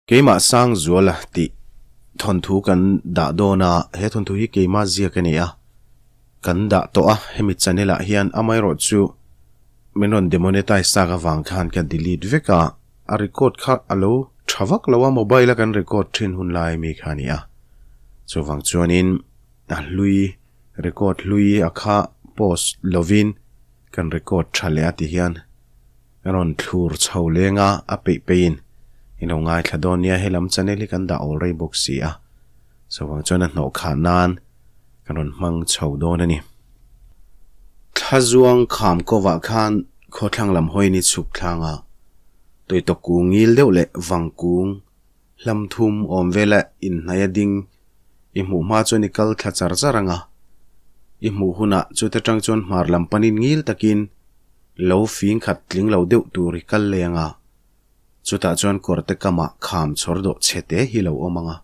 Keimah Sangzuala tih thawnthu kan dah dawn a, he thawnthu hi keimah ziak a ni a, kan dah tawh a, hemi channel ah hian amaherawh chu min rawn demonetize tak avang khan ka delete vek a, a record kha a lo tha vak lo a, mobile a kan record thin hun lai mi kha a ni a, chuvang chuanin a hlui record hlui a kha post lovin kan record tha leh a ti hian. Ka rawn thlur chho leng a, a peih peihin i lo ngaithla dawn nia, helam channel hi kan dah awl rei bawk si a, chuvang chuan a hnawh khah nan ka rawn hmang chho dawn a ni. Thlazuang kham kovah khan khawthlang lam hawiin i chhuk thlang a, tawitawk kung ngil deuh leh vang kung hlam thum awm vela inhnaih a ding i hmuh hma chuan i kal thla char char ang a, i hmuh hunah chute tang chuan hmar lam panin ngil takin lo fing khat tling lo deuh tur i kal leng a, chutah chuan kawrte kamah kham chhawr dawh chhe te hi lo awm ang a,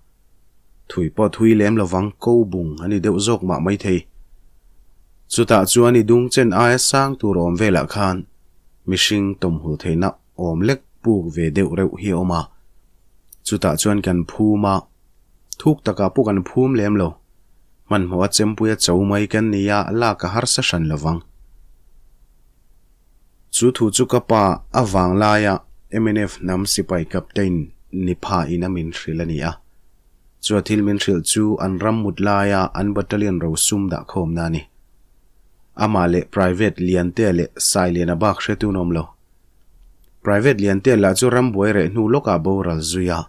thui pawh thui lem lovang ko bung a ni deuh zawk mah maithei. Chutah chuan i dung chen aia sang tur awm velah khan mihring tawmhul theihna awm lek puk ve deuh reuh hi a awm a, chutah chuan kan phum a, thuk takah pawh kan phum lem lo, hmanhmawh a chempui a cho mai kan ni a, lak a harsa hran lo vang. Chu thu chu ka pa a vang laia mnf hnam sipai captain ni pha in a min hrilh a ni a, chu a thil min hrilh chu an ram mut laia an battalion rosum dah khawmna a ni. Amah leh private Liantea leh Sailiana bak hretu an awm lo. Private Liantea lah chu rambuai reh hnu lawkah boral zui a,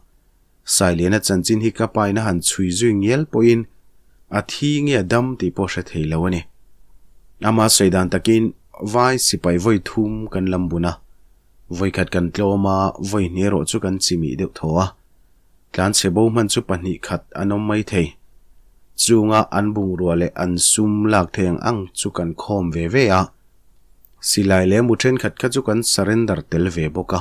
Sailiana chanchin hi ka pain a han chhui zui ngial pawhin a thi nge a dam tih pawh hre thei lo a ni. Ama sawi dan takin vai sipai vawi thum kan lam bun a, vawi khat kan tlawm a, vawi hnih erawh chu kan chimih deuh thaw a. Tlanchhe bo hman chu pahnih khat an awm mai thei. Chunga an bungrua leh an sum lak thei ang ang chu kan khawm ve ve a. Silai leh mu thenkhat kha chu kan surrender tel ve bawk a.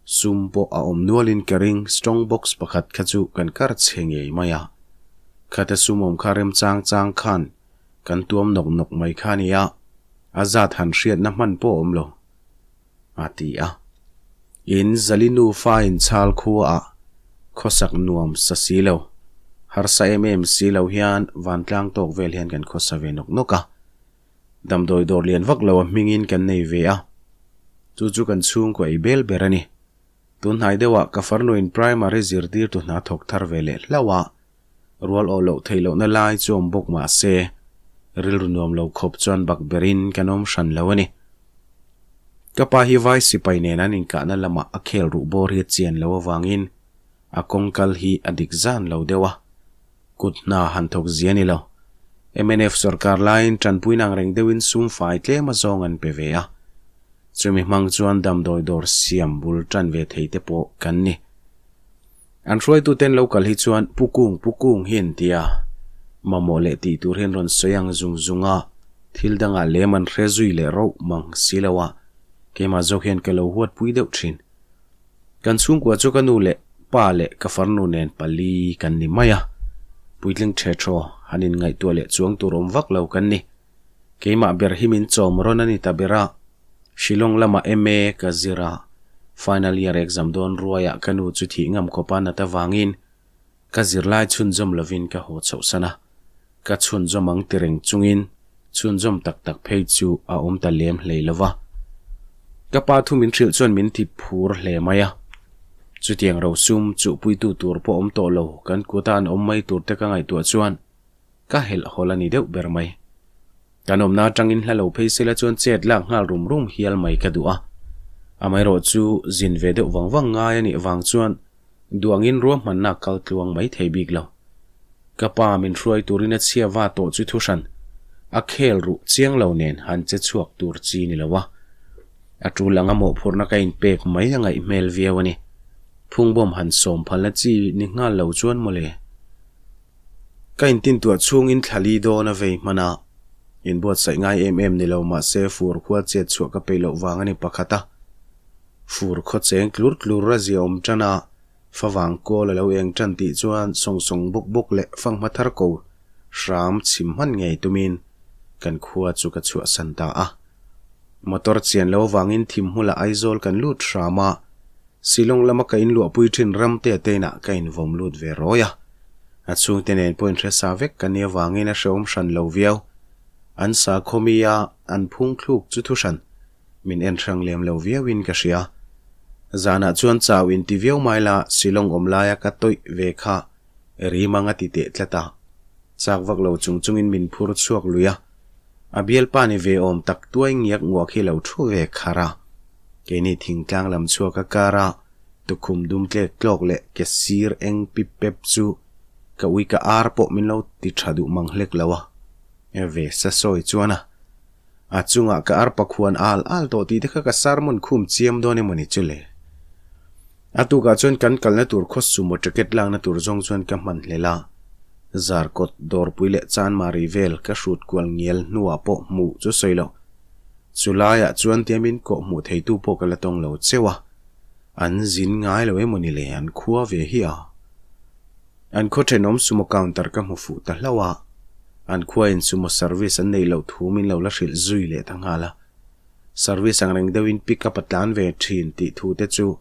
Sum pawh a awm nualin ka ring strong box pakhat kha chu kan kar chhe ngei mai a. Khata sum awm kha remchang chang khan kan tuam nawk nawk mai kha a ni a, a zat han hriatna hman pawh a awm lo. A ti a. In Zali nufa inchhal khuaah khawsak nuam sa si lo, harsa em em si lo hian vantlang tawk vel hian kan khawsa ve nawk nawk a. Damdawi dawr lian vak lo a hmingin kan nei ve a, chu chu kan chhungkaw ei bel ber a ni. Tun hnai deuhah ka farnuin primary zirtirtu hna thawk thar ve leh hlauh a, rual awh loh theih lohna lai chu awm bawk mah se, rilru nuam lo khawp chuan bak berin kan awm hran lo a ni. Ka pa hi vai sipai nen an inkahna lamah a khel ruh bawr hi a chian lo avangin a kawngkal hi a dik zan lo deuh a, kut hna han thawk zia ni lo. Mnf sorkar laiin tanpuina ang reng deuhin sum fai tlem a zawng an pe ve a, chumi hmang chuan damdawi dawr siam bul tan ve thei te pawh kan ni. An hruaituten lo kal hi chuan Pu Kung, Pu Kung hi an ti a, mamawh leh tih tur hian rawn sawi ang zung zung a, thil dangah lem an hre zui leh rauh mang si lo a, keimah zawk hian ka lo huatpui deuh thin. Kan chhungkua chu ka nu leh pa leh ka farnu nen pali kan ni mai a, puitling ṭhe ṭhaw han inngaihtuah leh chuang tur awm vak lo kan ni. Keimah ber hi min chawm rawn a ni ta ber a, Shillong lamah MA ka zir a, final year exam dawn ruaiah ka nu chu thih ngam khawpa nat avangin ka zirlai chhunzawm lovin ka haw chhohsan a, ka chhunzawm ang ti reng chungin chhunzawm tak tak phei chu a awm ta lem hlei lo va. Ka pa thu min hrilh chuan min ti phur hle mai a, chutiang rosum chuhpuitu tur pawh awm tawh lo kan kuta an awm mai tur te ka ngaihtuah chuan ka helh hawl a ni deuh ber mai. Kan awmna atangin hla lo phei sela chuan chet lak nghal rum rum hial mai ka duh a, amaherawh chu zin ve deuh vang vang ngai a nih vang chuan Duangin ruahmanna kal tluang mai thei bik lo. Ka pa min hruai turin a chhia va tawh chu thuhran a khel ruh chiang lo nen han che chhuak tur chi ni lo a. A tul anga mawhphurhna ka inpek mai a ngaih hmel viau a ni. Phungbawm han sawm phalna chi ni nghal lo chuan mawle. Ka intintuah chhungin thlali dawn a vei hman a. Inbuatsaih ngai em em ni lo mahse fur khua chet chhuah ka peih loh vang a ni pakhat a. Fur khaw cheng tlur tlur a zia awm tan a, favang kawl a lo eng tan tih chuan sawng sawng bawk bawk leh fanghma thar ko hram chhim hman ngei tumin kan khua chu ka chhuahsan ta a. Motor chian lo avangin thim hmulah Aizawl kan lut hram a. Shillong lama ka inluahpui thin Ramtea te inah ka invawm lut ve rawi a. A chhungte nen pawh inhre sa vek ka nia vangin a hrehawm hran lo viau. An sa khawmi a, an phung thluk chu thu hran. Min en hrang lem lo viauin ka hria. Zanah chuan chau inti viau mai la Shillong awm laia ka tawih ve kha rim anga ti teh tlat a. Chak vak lo chung chungin min phur chhuak lui a. A bialpa ni ve awm tak tuai ngiak nguak hi lo thu ve khar a. Keini thingtlang lam chhuak a kar a, tukhum dum tlek tlawk leh ke sir eng pip pep chu ka ui ka ar pawh min lo ti tha duh mang hlek lo a. Ve sa sawi chuan a. A chungah ka arpa khuan al al tawh tih te kha ka sermon khum chiam dawn emaw ni chu le. A tukah chuan kan kalna tur khaw sumo ticket lakna tur zawng chuan ka hman hlel a. Zarkawt, Dawrpui leh Chanmari vel ka hrut kual ngial hnuah pawh hmuh chu sawi loh. Chu laiah chuan tiamin kawh hmuh theitu pawh ka la tawng lo cheu a. An zin ngai lo emaw ni le an khua ve hi a. An khaw thenawm sumo counter ka hmu fuh ta hlauh a, an khuain sumo service an neih loh thu min lo la hrilh zui leh ta nghal a. Service ang reng deuhin pick up a tlan ve thin tih thu te chu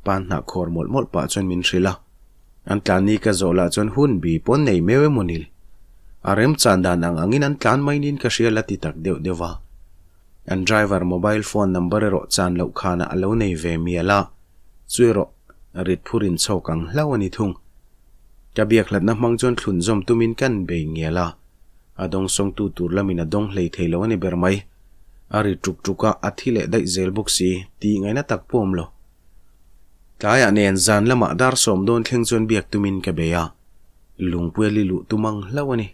pan hnah khawr mawlh mawlh pah chuan min hrilh a. An tlan ni ka zawh lah chuan hun bi pawn nei meu emaw ni? A remchan dan ang angin an tlan mai niin ka hria la ti tak deuh deuh a. An driver mobile phone number erawh chan loh khanah a lo nei ve mial a, chu erawh rit phur in chhawk ang hlauh a ni thung. Ka biak hlatna hmang chuan thlun zawm tumin kan bei ngial a, a dawng sawngtu tur lamin a dawng hlei thei lo a ni ber mai. A ri tuk tuk a, a thi leh daih zel bawk si, tih ngaihna tak pawh awm lo. Tlaiah nen zan lamah dar sawm dawn thleng chuan biak tumin ka bei a, lungpuia li luh tum ang hlauh a ni.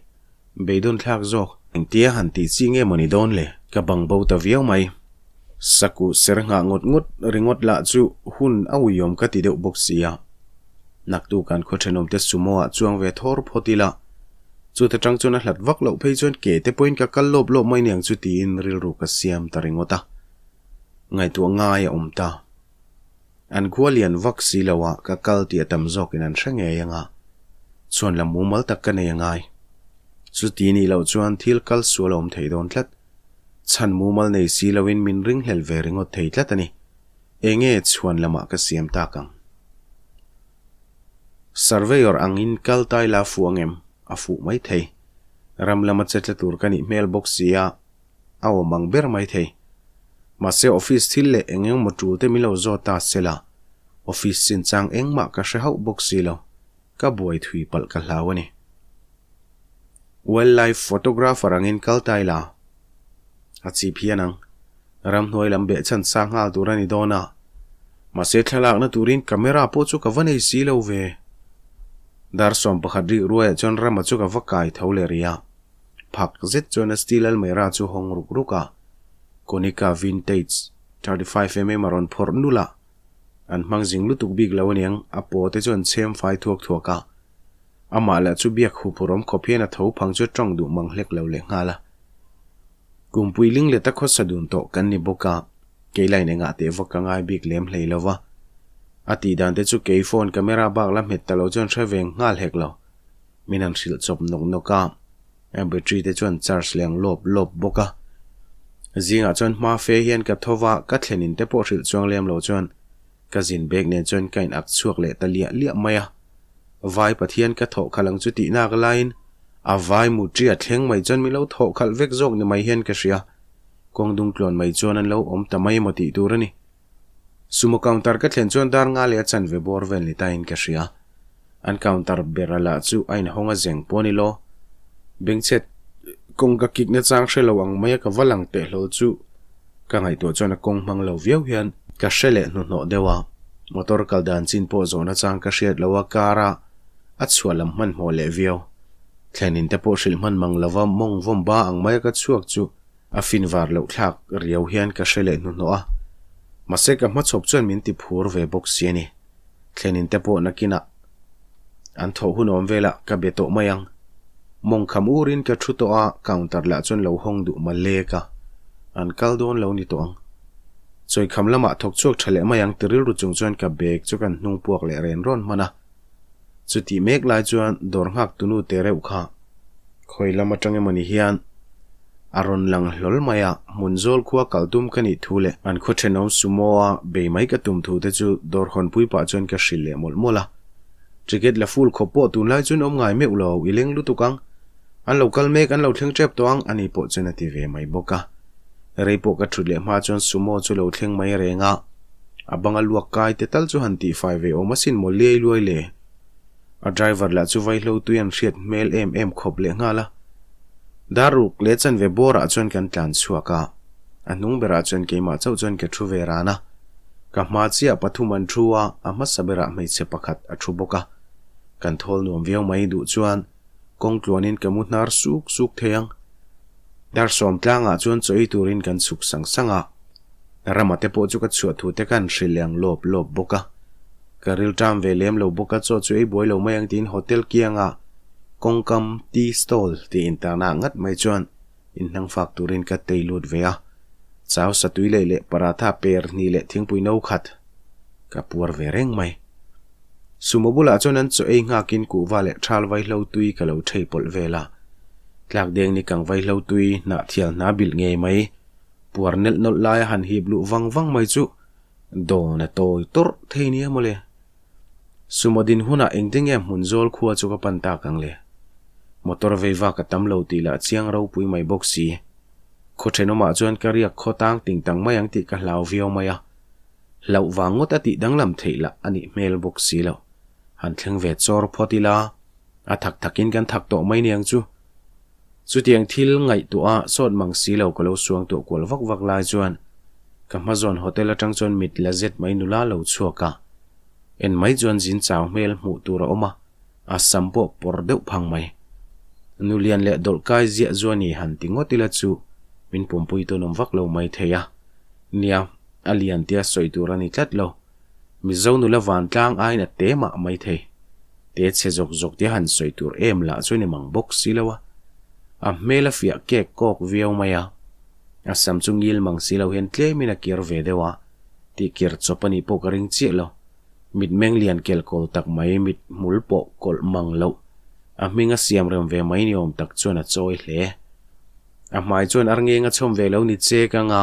Beidawn thlak zawk. Engtia han tih chi nge mawni dawn le? Ka bang bo ta viau mai. Sakuh ser nghah ngawt ngawt ringawt lah chu hun a uiawm ka ti deuh bawk sia. Naktu kan khaw thenawmte sumo ah chuang ve thawr phawt ila. Chuta tang chuan a hlat vak loh phei chuan ke te pawhin ka kal lawp lawp mai niang chu tiin rilru ka siam ta ringawt a. Ngaihtuah ngai a awm ta. An khua lian vak si lo a, ka kal tih a tam zawkin an hre ngei anga, chuan la mumal tak ka nei angai. Chuti nih loh chuan thil kal sual a awm thei dawn tlat. Chhan mumal nei si loin min ringhlel ve ringawt thei tlat a ni. Enge chhuan lamah ka siam tak ang? Surveyor angin kal tai la fuh angem? A fuh mai thei. Ram lama che tla tur ka nih hmel bawk si a. a awm ang ber mai thei. Mahse office thil leh eng eng maw tul te min lo zawt ta se la, office chinchang engmah ka hre hauh bawk si lo, ka buai thui palh ka hlau a ni. Wildlife photographer angin kal ta ila, a chip hian ang. Ramhnuai lam behchhan sa nghal tur a ni dawn a, mahse thlalakna turin camera pawh chu ka va nei si lo ve. Dar 11 rik ruaiah chuan rama chu ka va kai tho leh rih a. Phak zet chuan a steel almirah chu hawng ruk ruk a, Konica Vintage 35mm a rawn phawrh nulh a, an hmang zing lutuk bik lo aniang, a paw te chuan chhem fai thuak thuak a. Amah lah chu biak huphurh awm khawp hian a tho phang chu tawng duh mang hlek lo leh nghal a. Kumpui ling leta khawsa dun tawh kan ni bawk a, kei lain engah teh vak ka ngai bik lem hlei lo va. A tih dan te chu kei phone camera bak la hmet ta lo chuan hre ve nghal hek lo. Min han hrilh chawp nawk nawk a, a battery te chuan charge leng lawp lawp bawk a. Zingah chuan hma fe hian ka tho va, ka thlen in te pawh hrilh chuang lem lo chuan ka zin bag nen chuan ka in ak chhuak leh ta liah liah mai a. Vai Pathian ka thawh khalh ang chu tih nak laiin a vai mutri a thleng mai chuan min lo thawh khalh vek zawk ni mai hian ka hria. Kawng dung tluan mai chuan an lo awm ta mai emaw tih tur a ni. Sumo counter ka thlen chuan dar nga leh a chanve bawr vel ni tain ka hria. An counter bera lah chu a inhawng a zeng pawh a ni lo. Bengchhet kawng ka kik nachang hre lo ang mai a ka va lang teh hlawl chu ka ngaihtuah chuan a kawng hmang lo viau hian ka hre leh hnuhnawh deuh a. Motor kal dan chin pawh zawh nachang ka hriat lo a car a a chhuah lam hmanhmawh leh viau. Thlen in te pawh hrilh hman mang lova mawng vawm ba ang mai a ka chhuak chu A fin var loh thlak riau hian ka hre leh hnuhnawh a, mahse ka hmachhawp chuan min ti phur ve bawk si a ni. Thlenin te pawh nakinah an thawh hun awm velah ka be tawh mai ang. Mawng kham urin ka thu tawh a, counter lah chuan lo hawng duh ma lek a, an kal dawn lo ni tawh ang. Chawi kham lamah thawk chhuak tha leh mai ang ti rilru chung chuan ka bag chu kan hnung puak leh ren rawn hman a. Chutih mek lai chuan dawr nghak tunu te reuh kha khawi lam atang emawni hian. A rawn lang hlawl mai a, hmun zawl khua kal tum ka nih thu leh an khaw thenawm sumo a bei mai ka tum thu te chu dawr hawnpui pah chuan ka hrilh leh mawlh mawlh a. Ticket la full khawp pawh tunlai chuan awm ngai meuh lo, i leng lutuk ang. An lo kal mek, an lo thleng tep tawh ang, ani pawh chuan a ti ve mai bawk a. Rei pawh ka thut leh hma chuan sumo chu lo thleng mai reng a, a banga luak kai te tal chu han tihfai ve awm asin maw liai luai le. A driver lah chu vaihlo tui an hriat hmel em em khawp leh nghal a. Dar ruk leh chanve bawrah chuan kan tlan chhuak a, a hnung berah chuan keimah chauh chuan ka thu ve ran a. Ka hma chiah pathum an thu a, a hmasa berah hmeichhe pakhat a thu bawk a. Kan thawl nuam viau mai duh chuan kawng tluanin ka mu hnar suk suk thei ang. Dar sawm tlangah chuan chaw ei turin kan chhuk sang sang a, Rama te pawh chu ka chhuah thu te khan hrilh leh ang lawp lawp bawk a. Ka rilṭam ve lem lo bawk a, chaw chu ei buai lo mai ang tiin hotel kianga kawngkam tea stall tih intarna ah ngat mai chuan inhnang fak turin ka tei lut ve a. Chau satui leh leh paratha per hnih leh thingpui no khat ka puar ve reng mai. Sumo bulah chuan an chaw ei nghakin kuhva leh thal vaihlo tui ka lo thei pawlh vel a. Tlak deng ni kang vaihlo tui hnah thial hna bilh ngei mai. Puar nelh nawlh laia han hip luh vang vang mai chu dawn a tawi tawrh thei nia mawle. Sumo din hunah engte nge hmun zawl khua chu ka pan tak ang le. Motor vei vak a tam lo tih lah chiang ropui mai bawk si. Khaw thenawmah chuan ka riak khaw tang ting tang mai ang tih ka hlau viau mai a. Hlauh vang ngawt a tih danglam theih lah a nih hmel bawk si lo. Han thleng ve chawr phawt ila, a thak thakin kan thak tawh mai niang chu. Chutiang thil ngaihtuah a sawt mang si lo ka lo suang tuah kual vak vak lai chuan ka hmazawn hotel atang chuan mit la zet mai nula lo chhuak a. En mai chuan zin chau hmel hmuh tur a awm a, a sam pawh pawr deuh phang mai. Nulian leh dawlh kai ziah zuani han ti ngawt ila chu min pumpui tawn awm vak lo mai thei a. Nia, a lian tia sawi tur a ni tlat lo. Mizo nula vantlang aiin a te mah mai thei. Te chhe zawk zawk tia han sawi tur em lah chu ni mang bawk si lo a. A hmel a fiah kek kawk viau mai a. A sam chu ngil mang si lo hian tlemin a kir ve deuh a, tih kir chawp a nih pawh ka ring chiah lo. Mit meng lian kel kawl tak mai, mit hmul pawh kawlh mang loh, a hming a siam rem ve mai ni awm tak chuan a chawi hle. A hmai chuan ar ngeng a chhawm ve lo ni che ka nga,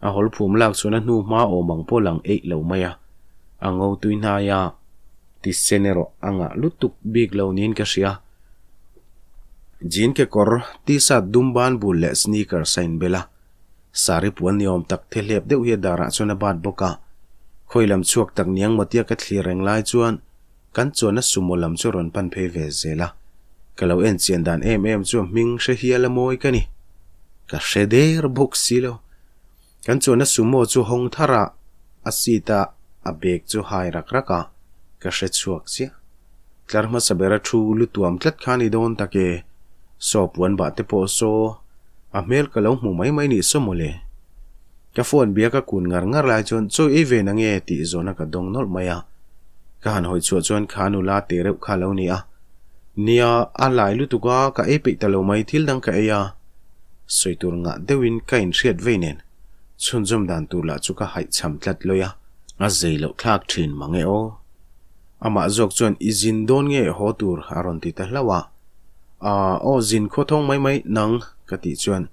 a hawl phum lak chuan a hnu hma awm ang pawh lang eih lo mai a, a ngo tui hnai a, ti sen erawh a ngah lutuk bik lo niin ka hria. Jean kekawr, t-shirt dum ban bul leh sneakers a inbel a, sari puan ni awm tak the hlep deuh hi a darah chuan a bat bawk a, khawi lam chhuak tak niang maw tia ka thlir reng lai chuan Kan chuanna sumo lam chu rawn pan phei ve zel a, ka lo en chian dan em em chu a hming hre hial a mawi ka ni. Ka hre der bawk si lo. Kan chuanna sumo chu hawng thar a, a seat a a bag chu hai rak rak a, ka hre chhuak chiah. Tlar hmasa bera thu lu tuam tlat kha ni dawn tak e, saw puan bah te pawh saw, a hmel ka lo hmu mai mai nih saw mawle. Ka phone bia ka kun ngar ngar lai chuan chawi ei ve na nge tih zawhna ka dawng nawlh mai a. Ka han hawi chhuah chuan kha nula te reuh kha lo ni a. Nia, a lai lutuk a, ka ei peih ta lo mai, thil dang ka ei a. Sawi tur ngah deuhin ka inhriat vei nen chhunzawm dan tur lah chu ka haihchham tlat lawi a. A zei loh thlak thin mang e aw. Amah zawk chuan i zin dawn nge haw tur a rawn ti ta hlauh a. Aaa aw zin khaw thawng mai mai nang ka tih chuan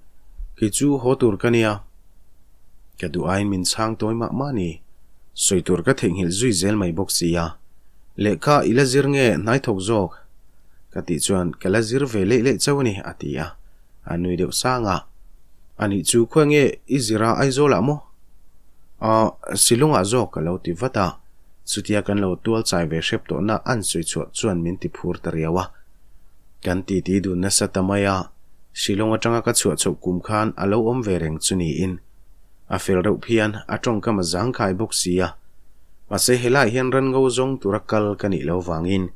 kei chu haw tur ka nia. Ka duh aiin min chhang tawi mah mah ni. Sawi tur ka theihnghilh zui zel mai bawk si a. Lehkha i la zir nge hnai thawk zawk? Ka tih chuan ka la zir ve leih leih chauh a ni a ti a. A nui deuh sang a. Anih chu khawi nge i zir a Aizawlah maw? Aaa Shillong-ah zawk ka lo ti vat a. Chutia kan lo tual chai ve hrep tawhna an sawi chhuah chuan min ti phur ta riau a. Kan titi dun nasa ta mai a, Shillong atanga ka chhuah chhoh kum khan a lo awm ve reng chu niin. A fel reuh phian, a tawngkam a zangkhai bawk si a. Mahse helaiah hian ran ngo zawng tura kal ka nih lo vangin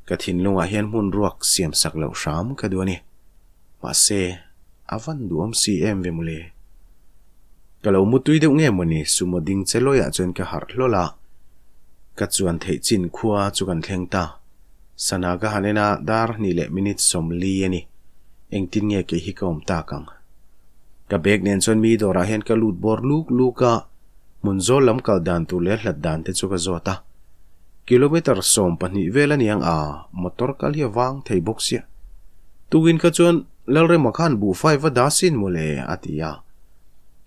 ka thinlungah hian hmun ruak siam sak loh hram ka duh a ni. Mahse, a van duhawm si em ve mawle. Ka lo mutui deuh nge mawni sumo ding che lawiah chuan ka harh hlawl a, ka chuan theih chin khua chu kan thleng ta. Sana ka han en a, dar hnih leh minute 40 a ni. Engtin nge kei hi ka awm tak ang? Ka bag nen chuan mi dawrah hian ka lut bawr luk luk a, hmun zawl lam kal dan tur leh hlat dan te chu ka zawt a. Kilometer 12 vel a niang a, motor kal hi a vang thei bawk sia. Tukin kha chuan. Lalrema khan buhfai va dah sin mawle, a ti a.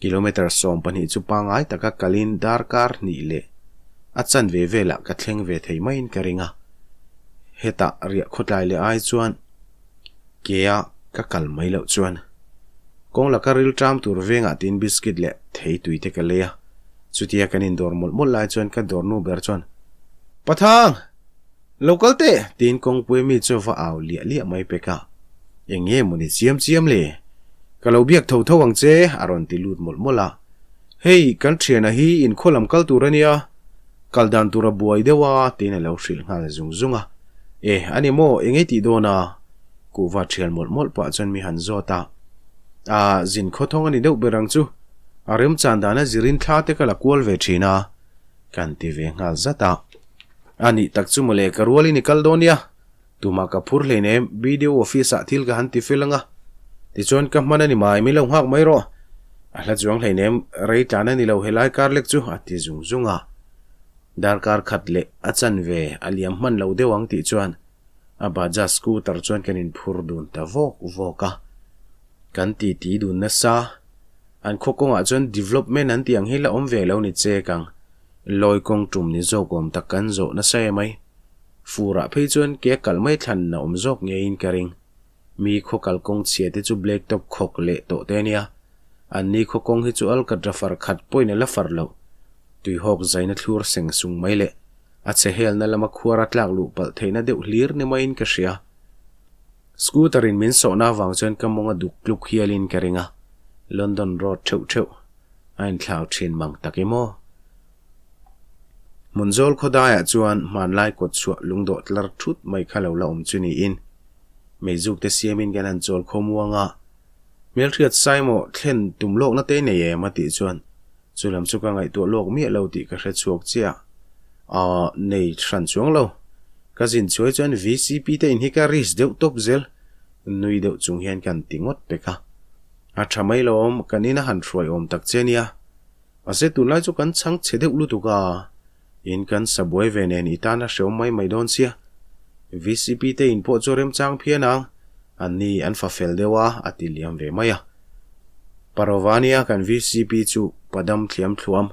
Kilometre 12 chu pangngai taka kalin darkar hnih leh a chanve velah ka thleng ve thei maiin ka ring a. Hetah riah khawtlai leh ai chuan kea ka kal mai loh chuan kawng laka ril ṭam tur vengah tiin biscuit leh thei tui te ka lei a. Chutia kan indawr mawlh mawlh lai chuan ka dawr nu ber chuan, Pathang! Lo kal teh! tiin kawngpui mi chu va au liah liah mai pek a. Eng nge maw ni chiam chiam le? Ka lo biak tho tho ang che, a rawn ti lut mawlh mawlh a. Hei, kan thiana hi inkhaw lam kal tur a nia, kal dan tur a buai deuh a, tiin a lo hrilh nghal zung zung a. E, a ni maw, eng ei tih dawn a? Kuhva thial mawlh mawlh pah chuan mi han zawt a. A, zin khawthawng a ni deuh ber ang chu. A remchan dana zirin thla te ka la kual ve thin a, kan ti ve nghal zat a. A nih tak chu mawle ka rualin i kal dawn nia, tumah ka phur hleinem BDO office ah thil ka han ti fel anga, tichuan ka hman a ni mai, min lo nghak mai rawh. A hla chuang hleinem rei tlan a ni lo helai kar lek chu a ti zung zung a. Darkar khat leh a chanve a liam hman lo deuh ang tih chuan a Bajaj scooter chuan kan inphur dun ta vawk vawk a. Kan titi dun nasa, an khaw kawngah chuan development an tih ang hi la awm ve lo ni chek ang. Lawi kawng tum ni zawk awm tak kan zawh nasa em ai. Furah phei chuan ke kalh mai thlan a awm zawk ngeiin ka ring. Mi khaw kal kawng chhia te chu black top khawk leh tawh te ania. An ni khaw kawng hi chu alkatra far khat pawhin a la far loh. Tuihawk zaina thlur seng sung mai leh a chhe helna lama khuara tlak luh palh theihna deuh hlir ni maiin ka hria. Scooter in min sawhna avang chuan ka mawng a duk tluk hialin ka ring a. London road theuh theuh. A inthlau thin mang tak em aw? Hmunzawl khawdaiah chuan hmanlai kawt chhuah lungdawh tlar thut mai kha lo la awm chu niin meizuk te siamin kan han chawl khaw muang a, Hmelhriat Saimo thlen tum lawkna te nei em a tih chuan chu lam chu ka ngaihtuah lawk miah lo tih ka hre chhuak chiah. Aw nei hran chuang lo. Ka zin chuai chuan VCP te in hi ka risk deuh tawp zel nui deuh chung hian kan ti ngawt pek a. A tha mai lo awm, kan ina han hruai awm tak che nia. Mahse tunlai chu kan chhang chhe deuh lutuk a, in kan sa buai ve nen i tan a hreawm mai mai dawn sia. VCP te in pawh chu remchang phian ang, an ni an fa fel deuh a, a ti liam ve mai a. Parovania kan VCP chu padam thliam thluam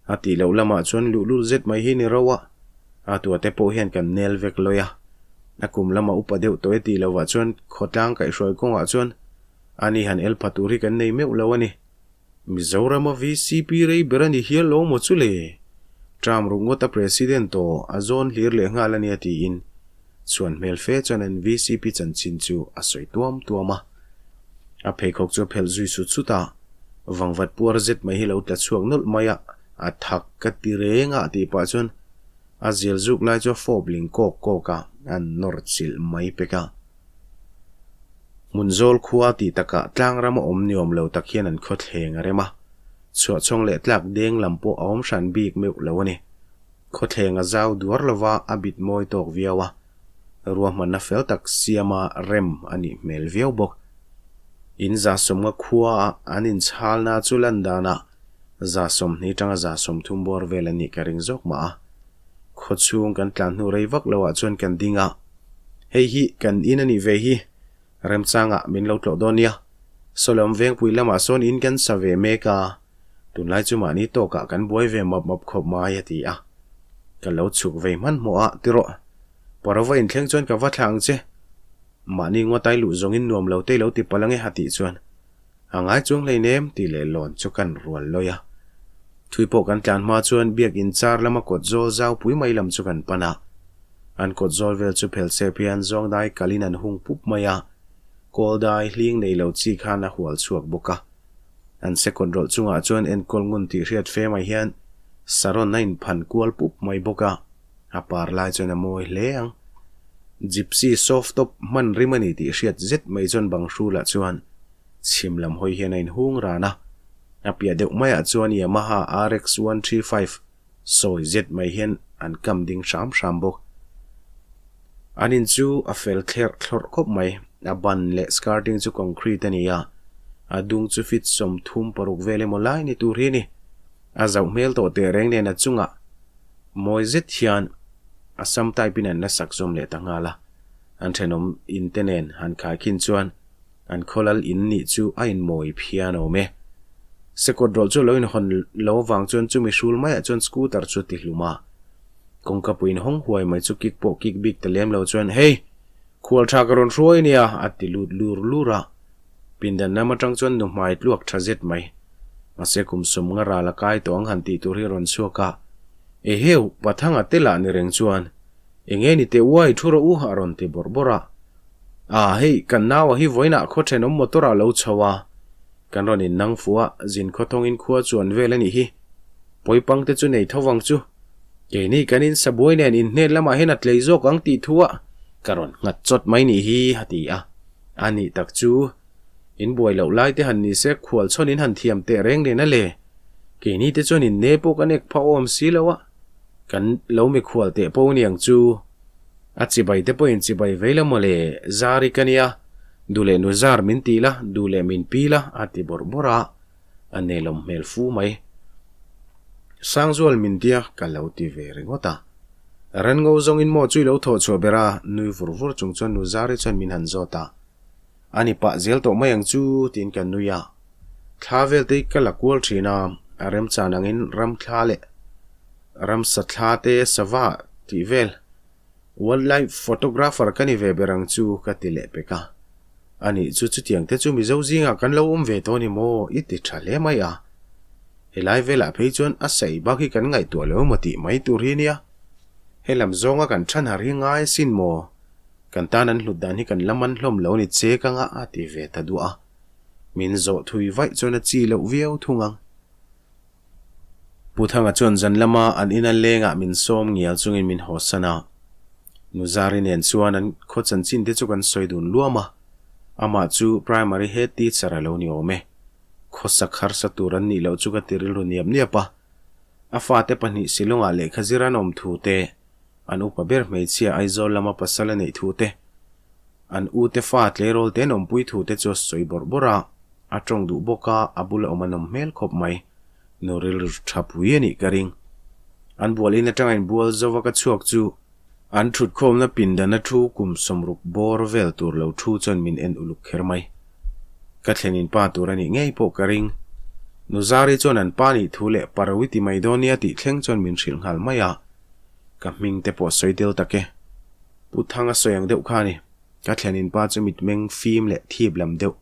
a tih loh lamah chuan luhlul zet mai hi ni ro a, a tuate pawh hian kan nel vek lawi a. A kum lama upa deuh tawh e tih lovah chuan khawtlang kaihhruai kawngah chuan Ani han el pha tur hi kan nei meuh lo a ni. Mizorama VCP rei ber a ni hial lo maw chu le? Term ruk ngawta President tawh a zawn hlir leh nghal a nia tiin chhuan hmel fe chuan an VCP chanchin chu a sawi tuam tuam a. A pheikhawk chu a phelh zui sut sut a, vangvat puar zet mai hi lo tla chhuak nawlh mai a, a thak ka ti reng a tih pah chuan a zial zuk lai chu a fawp ling kawk kawk a, a nawr chilh mai pek a. Hmunzawl khua tih takah tlangram a awm ni awm lo tak hian an khawthleng a rem a, chhuahchhawng leh tlak deng lam pawh a awm hran bik meuh lo a ni. Khawthleng a zau duar lova a bit mawi tawk viau a, ruahmanna fel tak siama rem a nih hmel viau bawk. In 150 khua a an inchhalna chu lan danah 20 tanga 30 bawr vel a nih ka ring zawk mah a. Khawchhung kan tlan hnu rei vak loah chuan kan ding a, Hei hi kan in a nih ve hi, remchangah min lo tlawh dawn nia. Sawlawm Vengpui lamah sawn in kan sa ve mek a, tunlai chu mahni tawkah kan buai ve map map khawp mai a ti a. Ka lo chhuk vei hmanhmawh a, tirawh, Parova inthleng chuan ka va thla ang che. Mahni ngawtai luh zawngin nuam lo te lo ti palh ange a tih chuan A ngai chuang hleinem tih leh lawn chu kan rual lawi a. Thui pawh kan tlan hma chuan biakin char lama kawt zawl zau pui mai lam chu kan pan a. An kawt zawl vel chu phel sep hian zawng dai kalin an hung pup mai a, kawl dai hling nei lo chi khan a hual chhuak bawk a. An sekawt rawlh chungah chuan enkawl ngun tih hriat fe mai hian saron a inphan kual pup mai bawk a, a par lai chuan a mawi hle ang. Gypsy soft top hman rim a ni tih hriat zet mai chuan bang hrulah chuan chhim lam hawi hian a inhung ran a, a piah deuh maiah chuan Yamaha RX 135 sawi zet mai hian an kam ding hram hram bawk. An in chu a fel thlerh thlawrh khawp mai, a ban leh skirting chu concrete a ni a, a dung chu feet 36 vel emaw lai ni tur hi a ni. A zauh hmel tawh teh reng nen a chungah mawi zet hian a sam type in an la sak zawm leh ta nghal a, an thenawm in te nen han khai khin chuan. An khawlal in nih chu a inmawi phian awm e. Sekawt rawlh chu lo inhawn lo avang chuan chumi hrul maiah chuan scooter chu a ti hlum a. Kawngka puiin hawng huai mai chu kik pawh kik bik ta lem lo chuan, Hey! Khual tha ka rawn hruai nia! a ti lut lur lur a. Pindan lam atang chuan nu hmai tluak tha zet mai. Mahse kum sawm nga ral a kai tawh ang han tih tur hi a rawn chhuak a. Eheu! Pathanga te lah ni reng chuan, Enge ni teh uai thu rawh u a rawn ti bawrh bawrh a. A, hei, kan naua hi vawiinah khaw thenawm motor ah lo chho a, kan rawn in nang fuh a, zin khaw thawngin khua chuan vel a nih hi. Pawipang te chu nei tho vang chu. Keini kan in sabuai nen in hnen lamah hian a tlei zawk ang tih thu a ka rawn nghat chawt mai nih hi a ti a. A nih tak chu, in buai loh lai te han ni se khual chhawn in han thiam teh reng nen a le. Keini te chuan in ne pawh kan ek phah awm si lo a, kan lo mikhual teh pawh aniang chu. A chibai te pawhin chibai vei la mawle, zar i ka nia, duh leh nu zar min ti la, duh leh min pi la, a ti bawrh bawrh a, a nelawm hmel fu mai. Sangzual min tia ka lo ti ve ringawt a. Ranngo zawngin maw chu i lo thawh chhuah ber a, nui vur vur chung chuan nu zari chuan min han zawt a. A ni pah zel tawh mai ang chu tiin ka nui a. Thla vel te hi ka la kual thin a, a remchan angin ram thla leh ramsa thla te sava tih vel wildlife photographer ka ni ve ber ang chu ka ti leh pek a. A nih chu chutiang te chu Mizo zingah kan lo awm ve tawh ni maw i ti tha hle mai a. Helai velah phei chuan a saih bak hi kan ngaihtuah lo emaw tih mai tur hi nia. Helam zawnga kan than har hi ngai asin maw? Kan tan an hlut dan hi kan la man hlawm lo ni che ka ngah a ti ve ta duah a. Min zawh thui vaih chuan a chi loh viau thung ang. Pu Thanga chuan zan lama an ina lengah min sawm ngial chungin min haw san a. Nu Zari nen chuan an khaw chanchin te chu kan sawi dun luam a. Amah chu Primary Head Teacher a lo ni awm e. Khawsak harsa tur an nih loh chu ka ti rilru niap niap a. A fate pahnih Shillong-ah lehkha zir an awm thu te, An upa ber hmeichhia Aizawl lama pasal a neih thu te, an u te fa tleirawl te an awmpui thu te chu a sawi bawrh bawrh a, a tawng duh bawk a, a bula awm a nawm hmel khawp mai. Nu rilru tha pui a nih ka ring. An bual in atanga inbual zova ka chhuak chu an thutkhawmna pindana thu kum sawmruk bawr vel tur lo thu chuan min en uluk kher mai. Ka thlenin pa tur a nih ngei pawh ka ring. Nu Zari chuan an pa nih thu leh Parawi ti mai dawn nia tih thleng chuan min hrilh nghal mai a. Ka hming te pawh sawi tel tak e. Pu Thanga sawi ang deuh kha a ni. Ka thlenin pa chu mitmeng fim leh thip lam deuh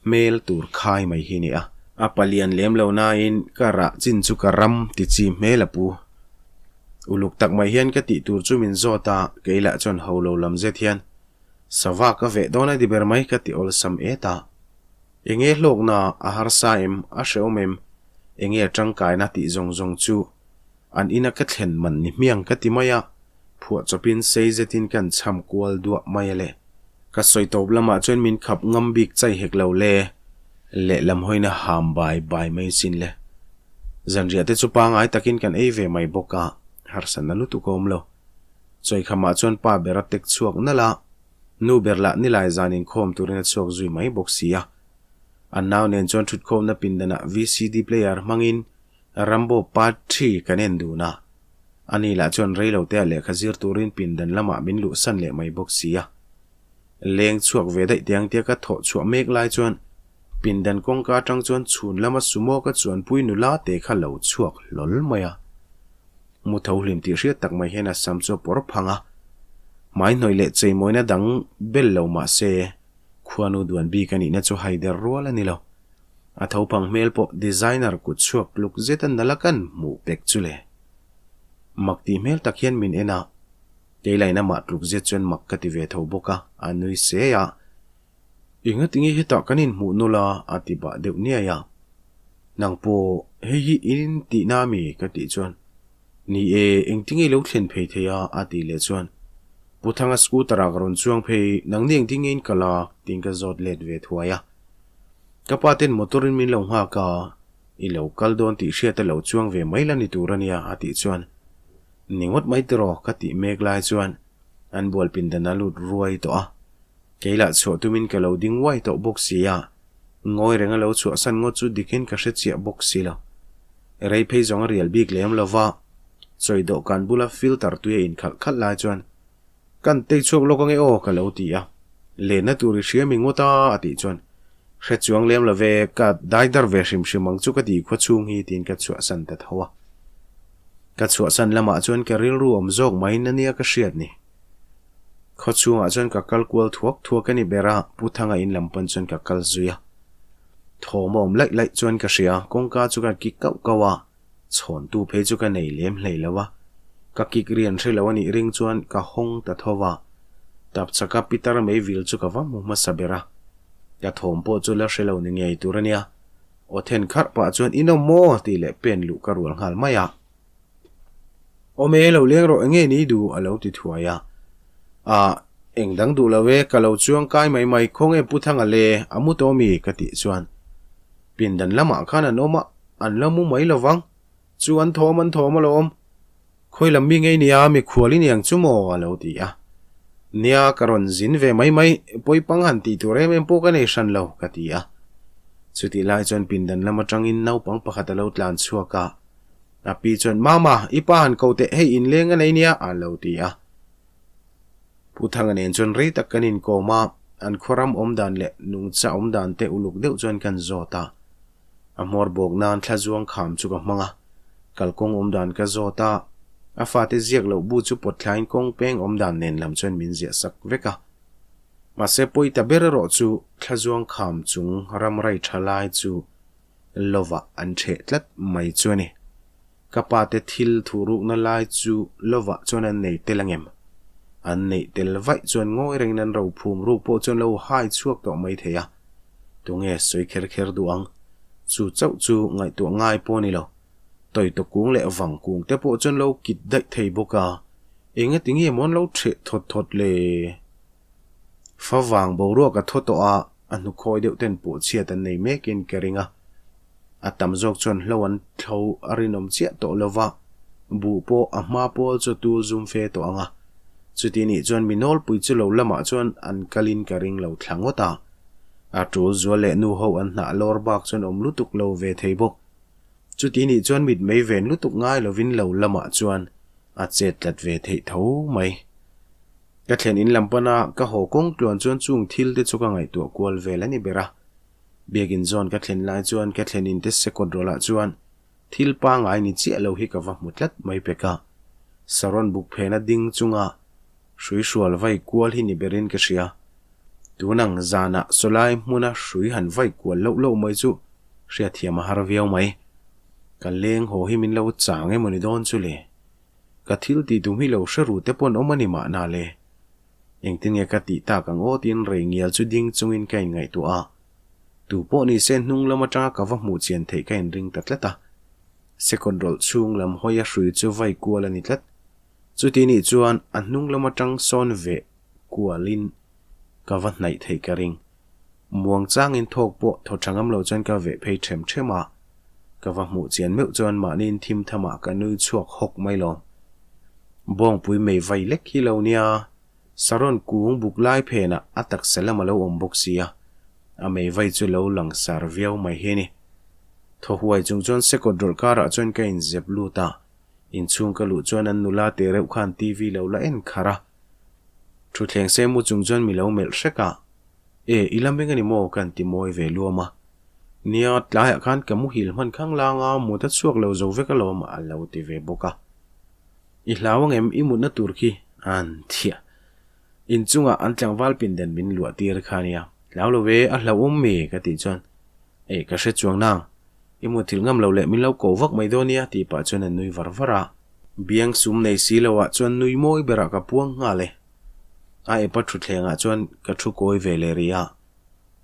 hmel tur khai mai hi a ni a. A palian lem lo nain ka rah chin chu ka ram ti chi hmel a pu. Uluk tak mai hian ka tih tur chu min zawt a, kei lah chuan ho lo lam zet hian sava ka veh dawn a ti ber mai ka ti awlsam et a. Enge hlawkna a harsa em, a hrehawm em, enge a tangkaina tih zawng zawng chu An ina ka thlen man ni hmiang ka ti mai a, phuah chawpin sei zetin kan cham kual duah mai a le. Ka sawi tawp lamah chuan min khap ngam bik chai hek lo le, lehlam hawina ham bai bai mai sin le. Zanriah te chu pangai takin kan ei ve mai bawk a, harsatna lutuk a awm lo. Chawikhamah chuan pa ber a tek chhuak nalh a, nu ber lah nilai zan inkhawm turin a chhuak zui mai bawk si a. An nau nen chuan thutkhawmna pindanah VCD player hmangin Rambo part thi kan en dun a, ani lah chuan rei lo te a lehkha zir turin pindan lamah min luhsan leh mai bawk si a. Leng chhuak ve daih tiang tia ka thawh chhuah mek lai chuan pindan kawngka atang chuan chhun lama sumo ka chuanpui nula te kha lo chhuak hlawl mai a. Mu tho hlim tih hriat tak mai hian a sam chu a pawr phang a, hmai hnawih leh cheimawina dang bel lo mah se khuanu duan bik a nihna chu haider rual a ni lo. A thopang hmel pawh designer kut chhuak tluk zet a nala kan hmuh pek chu le. Mak tih hmel tak hian min en a, keilain amah tluk zet chuan mak ka ti ve tho bawk a, a nui se a. Enga tinge hetah kan inhmuh nawlh a, a ti bah deuh niai a. Nang pawh hei hi in tihna ami ka tih chuan, Ni e, engtinge i lo thlen phei thei a, a tih leh chuan, Pu Thanga scooter ah ka rawn chuang phei, nangni engtinge in kal a? tiin ka zawt let ve thuai a. Ka pa ten motor in min lo nghak a, i lo kal dawn tih hriat a lo chuang ve mai la ni tur a nia a tih chuan ni ngawt mai tiraw ka tih mek lai chuan an bual pindan a lut ruai tawh a, kei lah chhuah tumin ka lo ding uai tawh bawk si a, ngawi reng a lo chhuahsan ngawt chu dikin ka hre chiah bawk si lo. Rei phei zawng a rial bik lem lo va, chawi dawhkan bula filter tui a inkhalh khalh lai chuan Kan tei chhuak lawk ange aw ka lo ti a. Lenna tur i hria mi ngawt a, a tih chuan, Hre chuang lem lo ve, ka dai dar ve hrim hrim ang chu ka ti khua chhung hi tiin ka chhuahsan ta tho a. Ka chhuahsan lamah chuan ka rilru awm zawk maiin a nia ka hriat ni. Khaw chhungah chuan ka kal kual thuak thuak a ni ber a, Pu Thanga in lam pawn chuan ka kal zui a. Thawm a awm laih laih chuan ka hria, kawngka chu ka kik kauh kauh a, chhawntu phei chu ka nei lem hlei lo a. Ka kik rian hre lo a nih ring chuan ka hawng ta tho va. Tapchhaka pitar mei vil chu ka va hmu hmasa ber a. Ka thawm pawh chu la hre lo ni ngei tur a nia. Aw then kharh pah chuan in awm maw? tih leh pen luh ka rual nghal mai a. Awm e, lo leng rawh enge ni duh a lo ti thuai a. Ah, eng dang duh lo e, ka lo chuang kai mai mai, khawnge Pu Thanga le, a mu tawh mi? ka tih chuan pindan lamah khan an awm a, an la mu mai lovang, chu an thawm an thawm alawm. Khawi lam mi ngei nia, mikhual i niang chu maw? a lo ti a. Nia, ka rawn zin ve mai mai, pawipang han tih tur em em pawh ka nei hran lo, ka ti a. Chutih lai chuan pindan lam atangin naupang pakhat a lo tlan chhuak a. A pi chuan, Mama, i pa han ko teh, hei inleng a nei nia, a lo ti a. Pu Thanga nen chuan rei tak kan inkawm a, an khuaram awm dan leh nungcha awm dan te uluk deuh chuan kan zawt a. A hmawr bawk nan thla zuang kham chu ka hmang a, kalkawng awm dan ka zawt a, a fate ziak loh bu chu pawt thlain kawng peng awm dan nen lam chuan min ziah sak vek a. Mahse pawi ta ber erawh chu thla zuang kham chung ram rai tha lai chu lovah an ṭheh tlat mai chu a ni. Ka pate thil thuhrukna lai chu lovah chuan an nei tel angem? An neih tel vaih chuan ngawi rengin an ro phum ruk pawh chuan lo hai chhuak tawh mai thei a. Tunge sawi kher kher duh ang? Chu chauh chu ngaihtuah ngai pawh a ni lo. Tawitaw kung leh vang kung te pawh chuan lo kit daih thei bawk a. Engati nge maw an lo ṭheh thawt thawt le? Favang boruak a thaw tawh a, a hnukhawi deuh ten pawh chhiat an nei mekin ka ring a. A tam zawk chuan hlo an thlo a rinawm chiah tawh lo va, buh pawh a hma pawl chu tul zum fe tawh ang a. Chuti nih chuan mi nawlpui chu lo lamah chuan an kalin ka ring lo thla ngawt a. A tul zual leh nu ho an hnah lawr bak chuan awm lutuk lo ve thei bawk. Chuti nih chuan mitmei ven lutuk ngai lovin lo lamah chuan a chet tlat ve theih tho mai. Ka thlen in lam pana ka haw kawng tluan chuan chung thil te chu ka ngaihtuah kual vel a ni ber a. Biakin zawn ka thlen lai chuan ka thlen in te sekawt rawlah chuan thil pangai ni chiah lo hi ka va hmu tlat mai pek a. Saron buk phena ding chunga hrui hrual vai kual hi ni berin ka hria. Tunang zanah sawlai hmuna hrui han vai kual loh loh mai chu hriatthiam a har viau mai. Ka leng haw hi min lo chang emaw ni dawn chu le? Ka thil tih tum hi lo hre ru te pawn awm a ni mahna le. Engtin nge ka tih tak ang aw tiin rei ngial chu ding chungin ka inngaihtuah a. Tu pawh ni se hnung lam atanga ka va hmuh chian theih ka inring ta tlat a. Second rawlh chhung lam hawi a hrui chu vai kual a ni tlat. Chuti nih chuan a hnung lam atang sawn ve kualin ka va hnaih theih ka ring. Muang changin thawk pawh thaw tha ngam lo chuan ka veh phei them them a, ka va hmuh chian meuh chuan mahniin thim thamah ka nui chhuak hawk mai lo. Bawngpui mei vai lek hi lo nia, Saron kung buk lai phenah a taksa lam a lo awm bawk si a, a mei vai chu lo lang sar viau mai hi a ni. Thaw huai chung chuan sekawt rawlh karah chuan ka inzep lut a, inchhung ka luh chuan an nula te reuh khan TV lo la en kharh a, Thutthleng se mu chung chuan mi lo melh hrek a, E, i lam eng a ni maw? Ka inti mawi ve luam a. Nia, tlaiah khan ka muhil hman khang lang a, mut a chhuak lo zo vek alawm a lo ti ve bawk a. I hlau ang em i mutna tur khi? An thiah. Inchungah an tlangval pindan min luah tir kha nia. Hlau lo ve, a hlauhawm mi? Ka tih chuan, E, ka hre chuang nang. I muthilh ngam lo leh min lo ko vak mai dawn nia tih pah chuan a nui var var a. Biang sum nei si lo ah chuan nui mawi berah ka puang nghal e. A epa thutthleng ah chuan ka thu kawi ve leh rih a.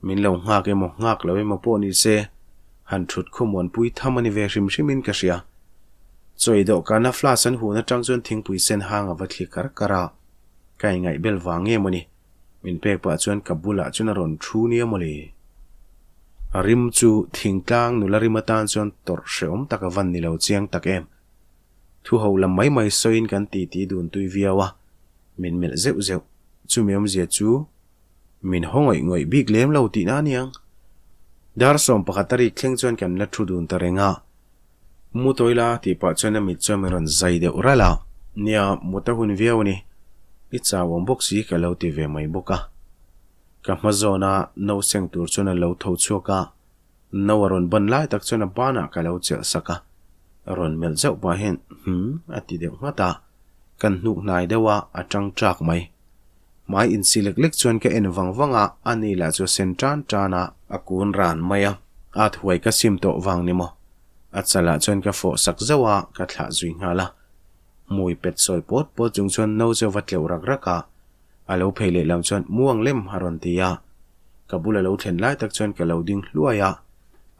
Min lo nghak emaw nghak lo emaw pawh ni se han thut khawmuan pui tham a ni ve hrim hrim in ka hria. Chawi dawhkana flask an hun atang chuan thingpui sen hang a va thli kar kar a. Ka ingaih bel vang nge maw ni. Min pek pah chuan ka bulah chuan a rawn thu nia maw le. A rim chu thingtlang nula rim atan chuan tawrh hrehawm tak a van ni lo chiang tak em. Thu ho lam mai mai sawiin kan titi dun tui viau a, min melh zeuh zeuh. Chumi awmzia chu min haw ngawih ngawih bik lem lo tihna a niang. Dar 11 a rik thleng chuan kan la thu dun ta reng a. Mu tawi la tih pah chuan a mit chuan min rawn zai deuh ralh a. Nia, mut a hun viau a ni. I chau awm bawk si ka lo ti ve mai bawk a. Ka hma zawna no seng tur chuan a lo tho chhuak a, no a rawn ban lai tak chuan a banah ka lo chelh sak a. Rawn melh zauh pah hian hmm a ti deuh nghat a, kan hnuk hnai deuh a, a tang ṭak mai. Hmai insi lek lek chuan ka en vang vang a, ani lah chu a sen tan tan a. A kun ran mai a, at huai ka sim tawh vang ni maw? A chalah chuan ka fawh sak zauh a, ka thlah zui nghal a. Hmui pet sawi pawt pawt chung chuan no chu a va tleuh rak rak a, a lo phei leh lam chuan muang lem a rawn ti a. Ka bul a lo thlen lai tak chuan ka lo ding hluai a,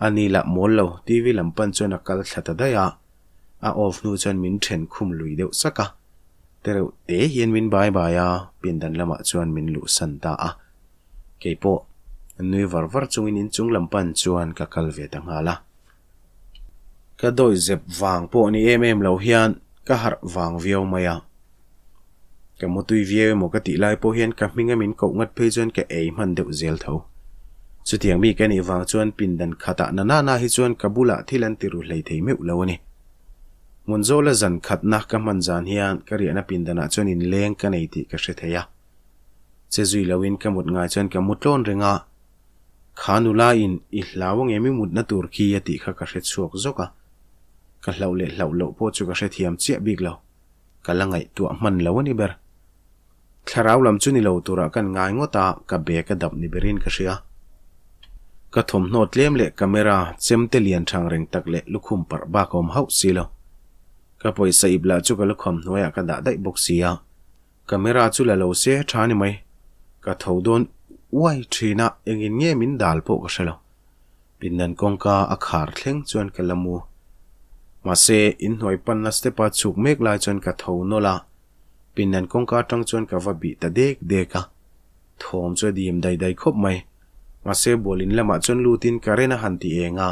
ani lah mawl lo, TV lam pan chuan a kal thla ta daih a. A off hnu chuan min then khum lui deuh sak a. Tereuh te hian min bai bai a, pindan lamah chuan min luhsan ta a. Keipawh nui var var chungin inchung lam pan chuan ka kal ve ta nghal a. Ka dawi zep vang pawh ni em em lo hian ka harh vang viau mai a. Ka mutui viau emaw ka tih lai pawh hian ka hminga min koh ngat phei chuan ka ei hman deuh zel tho. Chutiang mi ka nih vang chuan pindan khatah na nana hi chuan ka bulah thil an ti ru hlei thei meuh lo a ni. Hmun zawla zan khatna ka hman zan hian ka riahna pindanah chuan inleng ka nei tih ka hre thei a. Che zui loin ka mut ngai chuan ka mu tlawn reng a. Kha nula in i hlau ange mi mutna tur khi a tih kha ka hre chhuak zawk a. Ka hlauh leh hlauh loh pawh chu ka hrethiam chiah bik lo. Ka la ngaihtuah hman lo a ni ber. Thlarau lam chu ni lo turah kan ngai ngawt a, ka bag a dap ni berin ka hria. Ka thawmhnaw tlem leh camera chem te lian thang reng tak leh lukhum parh bak a awm hauh si lo. Ka pawisa ip lah chu ka lukham hnuaiah ka dah daih bawk si a. Camera chu la lo se tha ni mai. Ka tho dawn uai thin a, engin nge min dal pawh ka hre lo. Pindan kawngka a khar thleng chuan ka la mu. Mahse, inhnuai panna step a chhuk mek lai chuan ka tho nawlh a. Pindan kawngka atang chuan ka va bih ta dek dek a, thawm chu a dim dai dai khawp mai. Mahse bualin lamah chuan lutin current a han ti eng a,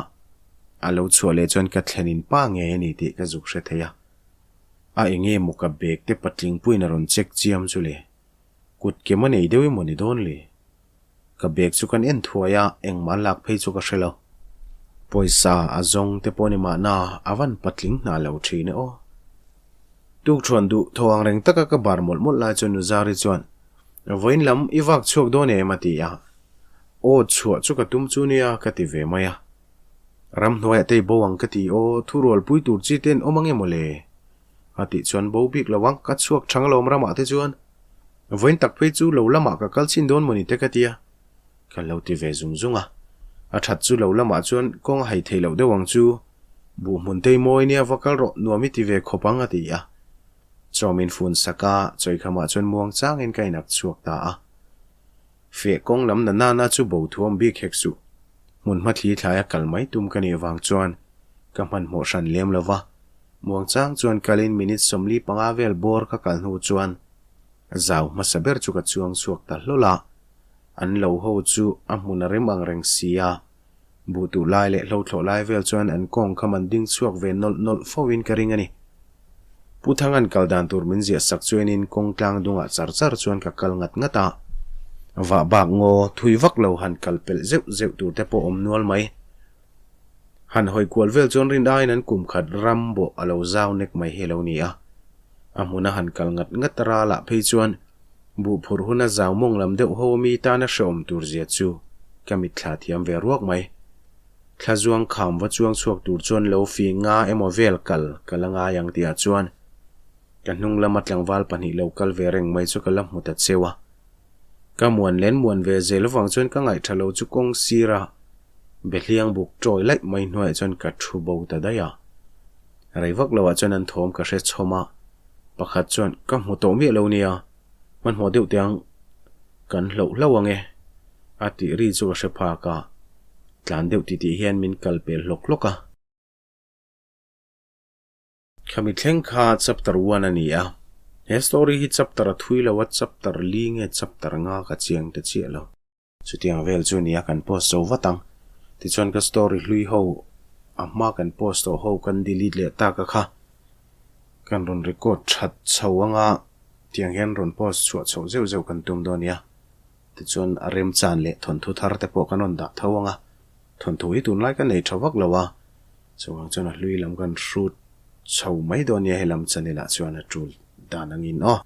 a lo chhuah leh chuan ka thlenin pa ngei a ni tih ka zuk hre thei a. A enge maw ka bag te patling puiin a rawn check chiam chu le. Kut kem a nei deuh emaw ni dawn le? Ka bag chu kan en thuai a, engmah lak phei chu ka hre lo. Pawisa a zawng te pawh ni mahna a van patling hna lo thin e aw. Tukṭhuan duh thaw ang reng taka ka bar mawlh mawlh lai chuan Nuzari chuan, Vawiin lam i vak chhuak dawn em? a ti a. Aw chhuah chu ka tum chu nia ka ti ve mai a. Ramhnuaiah te i bo ang ka ti aw, thurualpui tur chi te an awm ang emaw le? A tih chuan bo bik lo ang, ka chhuak thang alawm ramah te chuan. Vawiin tak phei chu lo lamah ka kal chhin dawn mawni te ka ti a. Ka lo ti ve zung zung a. A that chu lo lamah chuan kawng a hai thei loh deuh ang chu. Buh hmun tei mawi nia va kal rawh nuam i ti ve khawp ang a ti a. Chaw min fun sak a, chawikhamah chuan muang changin ka inak chhuak ta a. Feh kawng lam na nana chu bo thuam bik hek suh. Hmun hma thli thlaia kal mai tum ka nih vang chuan ka hmanhmawh hran lem lo va. Muang chang chuan kalin minute 45 vel bawr ka kal hnu chuan zau hmasa ber chu ka chuang chhuak ta hlawl a. An lo ho chu a hmun a rem ang reng si a. Buh tuh lai leh hlothlawh lai vel chuan an kawng kham an ding chhuak ve nawlh nawlh fo in ka ring a ni. Pu Thanga'n kal dan tur min ziah sak chuanin kawng tlang dungah char char chuan ka kal ngat ngat a. Vah bak ngaw thui vak lo han kal pelh zeuh zeuh tur te pawh awm nual mai. Han hawi kual vel chuan rin aiin an kum khat ram bawh a lo zau nek mai hi a lo ni a. A hmuna han kal ngat ngat ralah phei chuan buh phurh huna zau mawng lam deuh ho ami tana hrehawm tur zia chu ka mitthla thiam ve ruak mai. Thla zuang kham va chuang chhuak tur chuan lo fi nga emaw vel kal ka la ngai ang tihah chuan ka hnung lama tlangval pahnih lo kal ve reng mai chu ka la hmu ta cheu a. Ka muan len muan ve zel avang chuan ka ngaihtha lo chu kawng sira behliang buk tawi laih mai hnuaiah chuan ka thu bo ta daih a. Rei vak loah chuan an thawm ka hre chhawm a, pakhat chuan ka hmu tawh miah lo nia, hmanhmawh deuh te ang kan hloh hlauh ang e a tih ri chu ka hre phak a, tlan deuh titih hian min kal pel hlawk hlawk a. Khami thleng kha chapter one a ni a, he story hi chapter a thui lo a, chapter li nge chapter nga ka chiang ta chiah lo. Chutiang vel chu nia kan post zo vat ang. Tichuan ka story hlui ho a hma kan post tawh ho kan delete leh tak a kha kan rawn record that chho anga tiang hian rawn post chhuah chhoh zeuh zeuh kan tum dawn nia. Tichuan a remchan leh thawnthu thar te pawh kan rawn dah tho anga thawnthu hi tunlai ka nei tha vak lo a. Chuvang chuan a hlui lam kan hrut chho mai dawn nia helam channel ah chuan a tul dan angin aw.